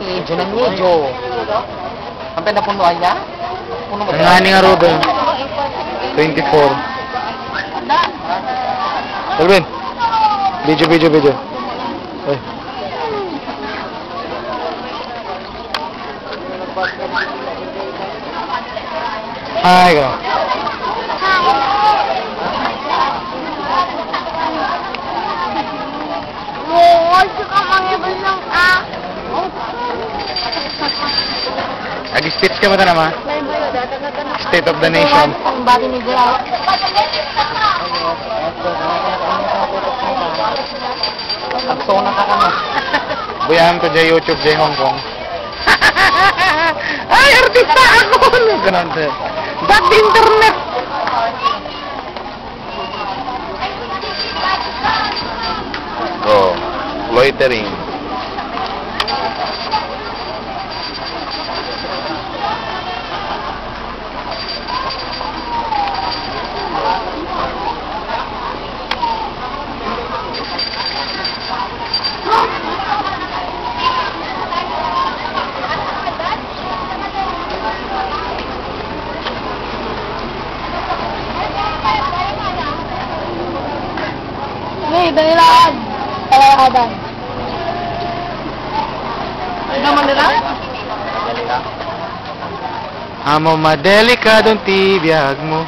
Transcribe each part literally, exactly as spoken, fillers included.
Medyo na medyo. Ang pwede na puno aya? Puno ba? Ang nga ni nga road, eh. Twenty-four. Alvin. Video, video, video. Ay. Hi, go. Ag-speech ka ba, tana, ma? State of the nation. Ang bati ni Gerald. Agsona ka kano. Buyaam to jay YouTube, jay Hong Kong. Ay, artista ako! Ganon, sir. Ba't internet? Oh, loitering. Hey, Danilan! Kalayaban. Naman nila? Amo madelikadon ti biagmo.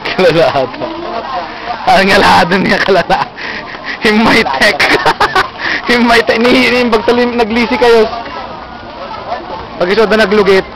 Kalalaatan. Ang ngaladan niya kalala. Himmaytek. Himmaytek. Ni, ni, pagtalim, naglisi kayo. Pag-iso da naglugit.